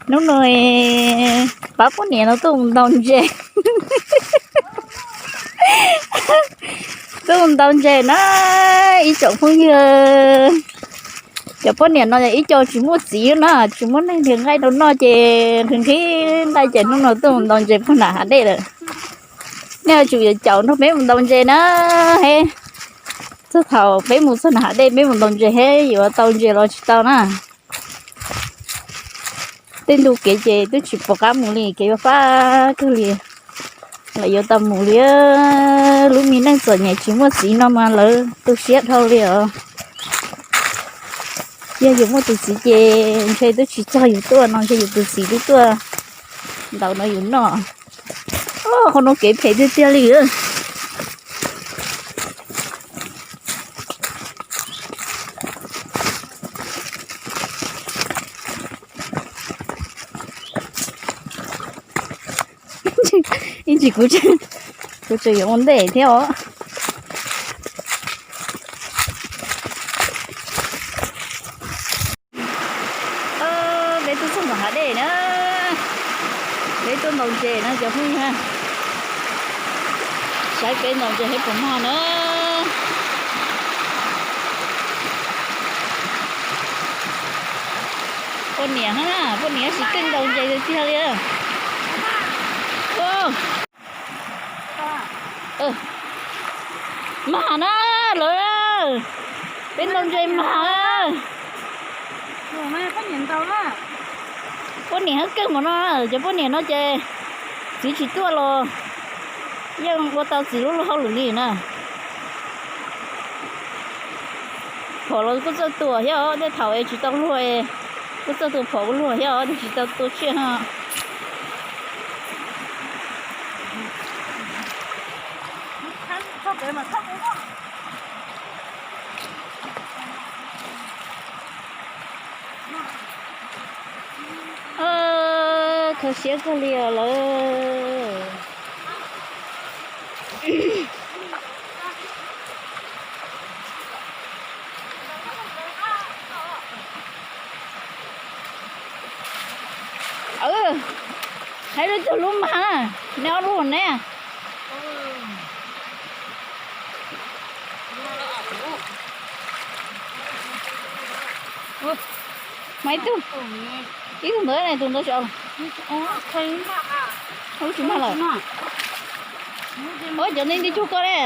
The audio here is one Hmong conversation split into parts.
Hnub no pab poj niam no tuaj mus ntaus ntses. Tuaj mus ntaus ntses na, ib tsoom phooj ywg. Cov poj niam no ib co tsis muaj txiv na, tsis muaj neeg nrhiav nqaij rau noj ces nqhis nqhis nqaij ces hnub no tuaj mus ntaus ntses puag nram hav dej lawm. Nej yuav tsum yuav caum nrog peb mus ntaus ntses na, he. Txog thaum peb mus txog nram hav dej peb mus ntaus ntses he yuav tau ntses los tsis tau na. Tej ntu kev ces twb tsis pom qab mus li, kev yuav fab kawg li. Lawv yuav tau mus li, lub me neej txom nyem tsis muaj txiv no mas lawv tu siab dhau li os. Yog yus muaj tus txiv ces ntshe twb tsis txog yus tuaj no, ntshe yus tus txiv twb tuaj ntaus no yus noj. Qhov no kev phem tiag tiag li. Ib ntsis kuv, kuv tseem yuav ua ntej thiab os. Peb tuaj txog nram hav dej na, peb tuaj ntaus ntses no cov phooj ywg. Saib peb ntaus ntses thiab puas mag na. Poj niam na, poj niam tab sis keej ntaus ntses tiag tiag li. Mag na lawm, peb ntaus ntses mag. Poj niam hab kawg mus no, cov poj niam no ces txiv tsis tuaj los yeej ua tau txiv lub luag hauj lwm li na. Phom los kuj txawj tua thiab os, tej thaum es tsis tau luag es kuj txawj tua phom ua luag thiab os, tsis tau tua tsiaj ho. Kho siab kawg li os lawm. Hais lub cuag lub mag, neb ob lub ne. Mas ib tug, ib tug ntawd ne, tus ntawd tsis, lub tsis mag lawm. Ua cov ntawd nti cuag koj ne.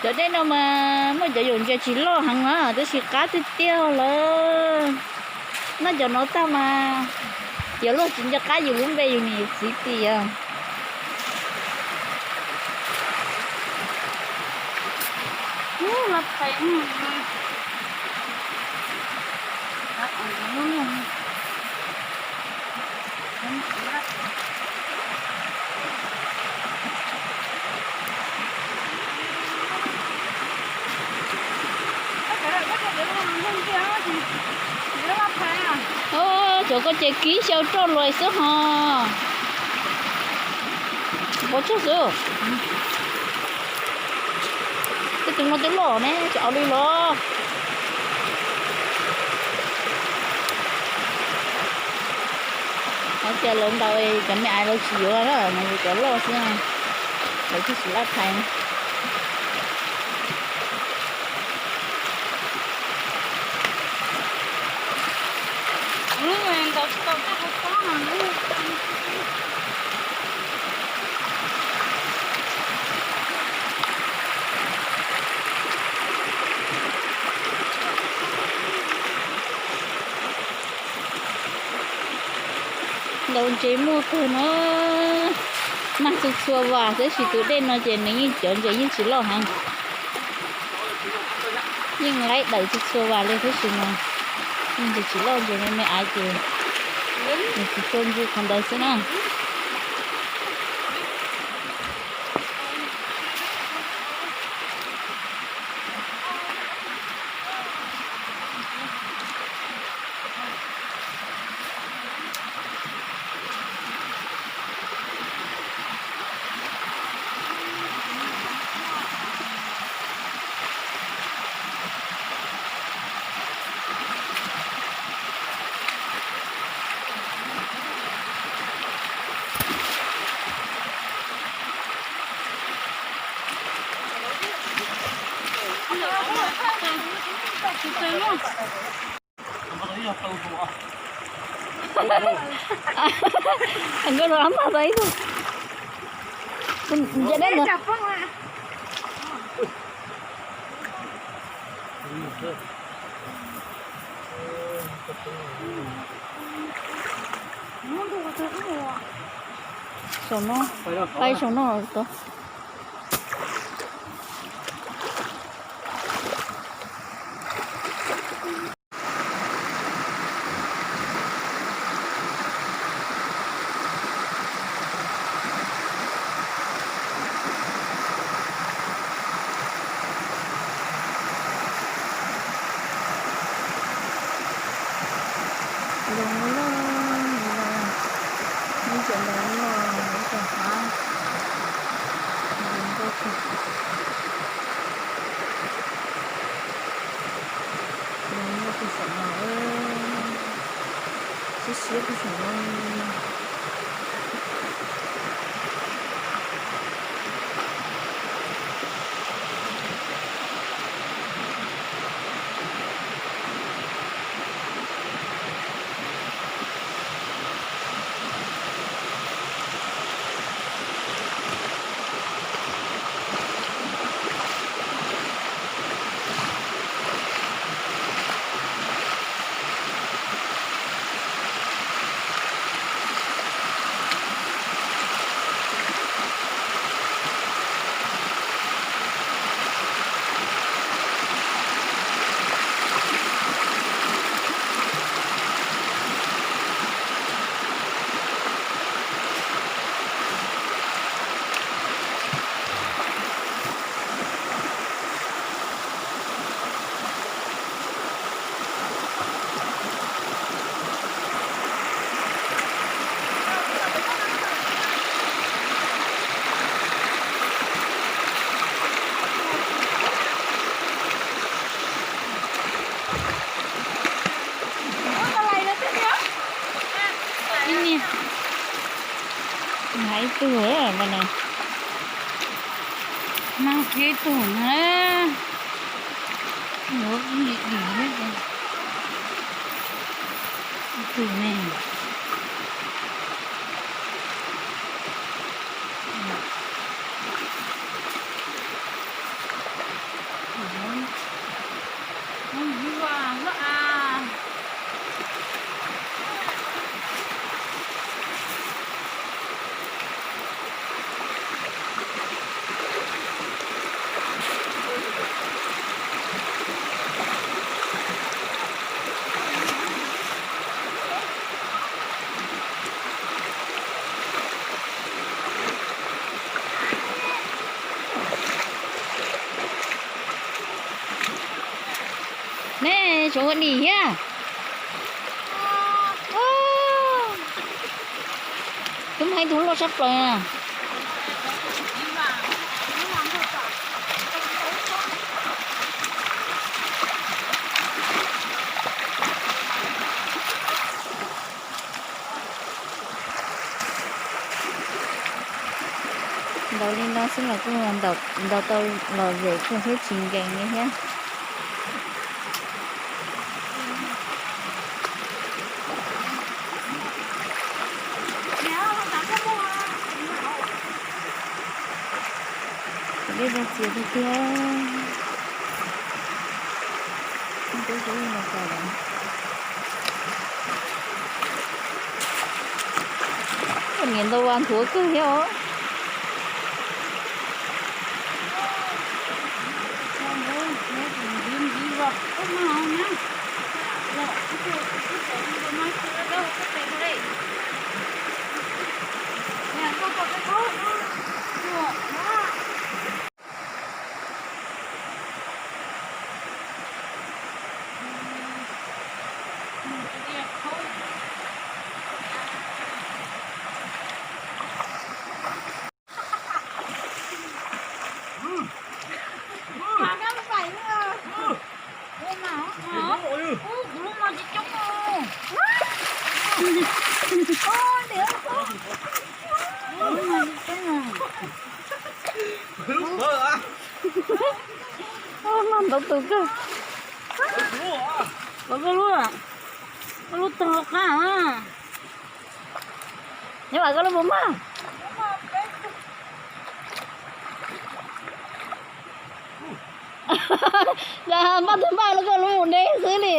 Cov dej no mas muaj cov yaum ntses tsis loj heev na, tab sis qab tiag tiag lawm. Noj cov no tag mas yuav luag tsis nco qab yus lub npe yus niam yus txiv tiag. Cov koj ces kib xyaw roj luas xwb ho. Pov tseg xwb. Tej tus no twb loj ne, tsis au li los. Hais tias lawv ntaus cov me aiv lawv tsis yuav na, mas yus cov loj xwb, lawv thiaj tsis laj thaiv. Ntaus ntses muaj kawg no, mag txhua txhua vas tab sis tus dej no ces nws yeej cov ntses yeej tsis loj heev. Yeej laib daws txhua txhua vas li tab sis mas ntses tsis loj, ntses me me aiv ces nws tsis tshua ntxim qhov ntawd xwb na. Nkauj Los ntag tau ib tug. Nce deb ntag. Saum no, pais saum no tau. Zoo loj, muaj cov loj, muaj cov hav, zoo nkauj kawg. Zoo nkauj kawg saum no, siab siab kawg saum no. Ib niag, ib tug mas no, mas ib tug na, ib tug ne. Nej tsoom ua dim thiab. Twb muaj ib tug loj tshaj plaws na. Ntaus li no xwb los kuj ntaus tau lom zem kawg thiab tsis nkees li thiab. Dej zoo txias tiag tiag. Niam ntau vas nthuav kawg thiab os. Ntau tus kawg. Kom koj lub, koj lub tog qab na. Nyob mas koj lub puas mag? Npaj twg npaj los koj lub mus deb xwb li.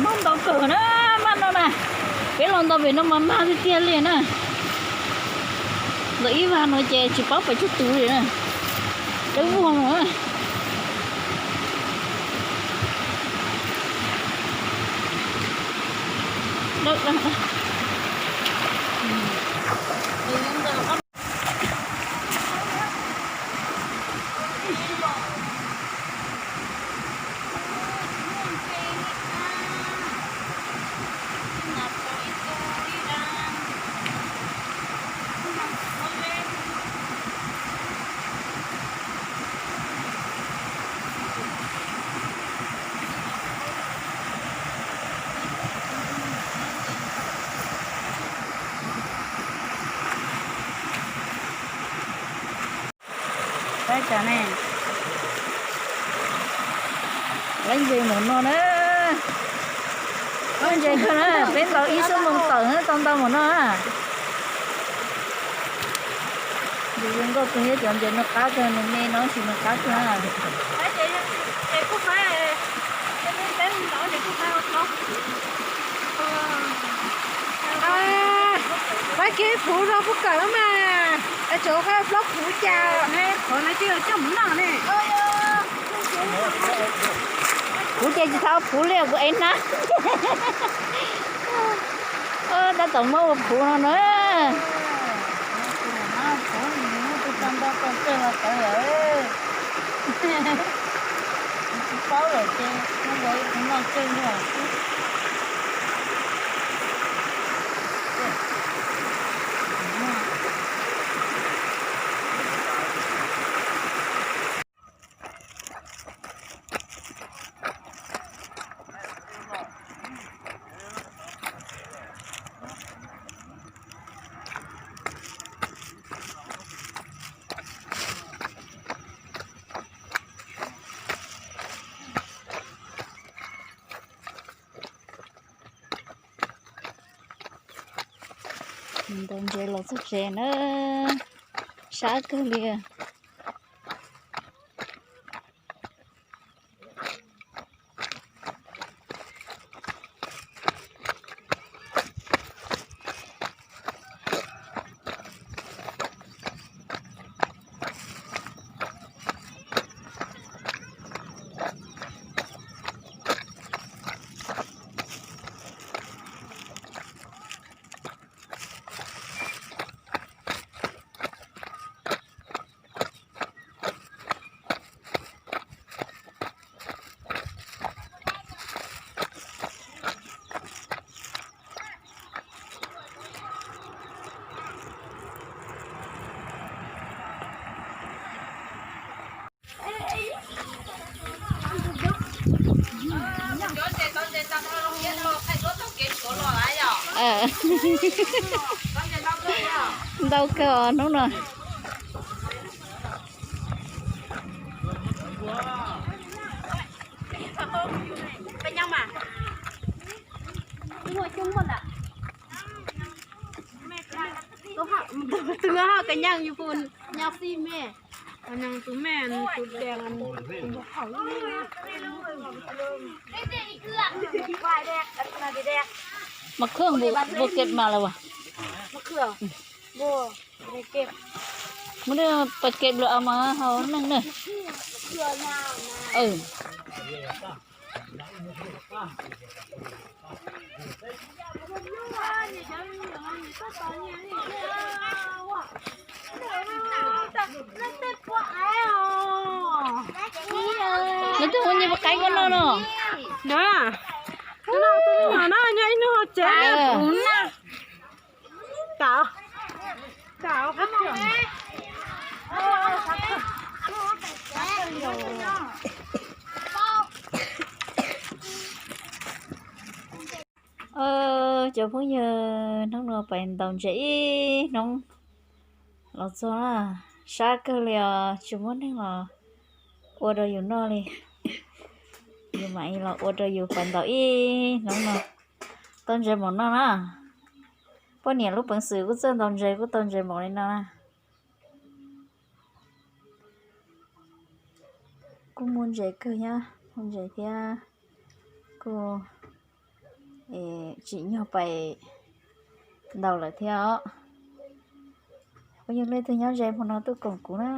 Mag ntau kawg na, mag no na. Peb los ntau pem no mas mag tiag tiag li na. Ntau ib vag no ces tsis paub pes tsawg tus li na. Dawb vog no. Saib tas ne, lawv ntses mus no na. Lawv ntses kawg na, peb ntau ib xuab moos tawm tau ntau mus no. Yus zoo nkauj kawg thiab cov ntses no qab kawg, nws me no tab sis nws qab kawg na. Pab kev phuv rau puag kawm mas, tsuav plaub phuv cas, qhov no ces coj mus noj ne. Kuv ces tsis tau phuv li, kuv ev hnab. Tab tom muab ua phuv no na. Tsis paub lawm ces noj tsawg noj xwb. Ntaus ntses los txog tsev na, sab kawg li. Ntau kawg os hnub no. Tus no haj kab nyaaj yus puas nyaaj xij me. Tus me tus dees. Mas khwj npus kem mas lawm as. Muab pais kem lawm mas hau neej na. Lawv twb ua nyias puas qaib koj noj no. Ntawd, no tus me nyuam no nyob ib hnub hauv tsev. Tam, tam, Cov phooj ywg, hnub no pais ntaus ntses ib hnub los txog na, sab kawg li os, tsis muaj neeg los ua rau yus noj li. Yus mam li los ua rau yus pais ntaus ib hnub no tau ntses npaum no na. Poj niam lub peev xwm kuj txawj ntaus ntses, kuj tau ntses npaum li no na. Kuj muaj ntses kawg thiab, muaj ntses thiab, kuj tsim nyog pais ntaus lawm thiab os. Phooj ywg leej twg nyob ze hmo no tuaj koom kuv na,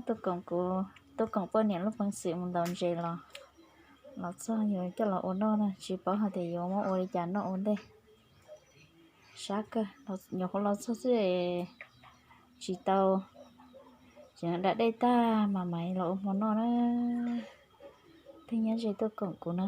tuaj koom kuv, tuaj koom poj niam lub peev xwm mus ntaus ntses los, los txog yuav coj los ua noj na, tsis paub hais tias yuav muab ua li cas noj ua ntej. Sab kawg, nyuam qhuav los txog xwb, tsis tau, tseem da dej tag mas mam los ua hmo noj na. Leej twg nyob ze tuaj koom kuv na.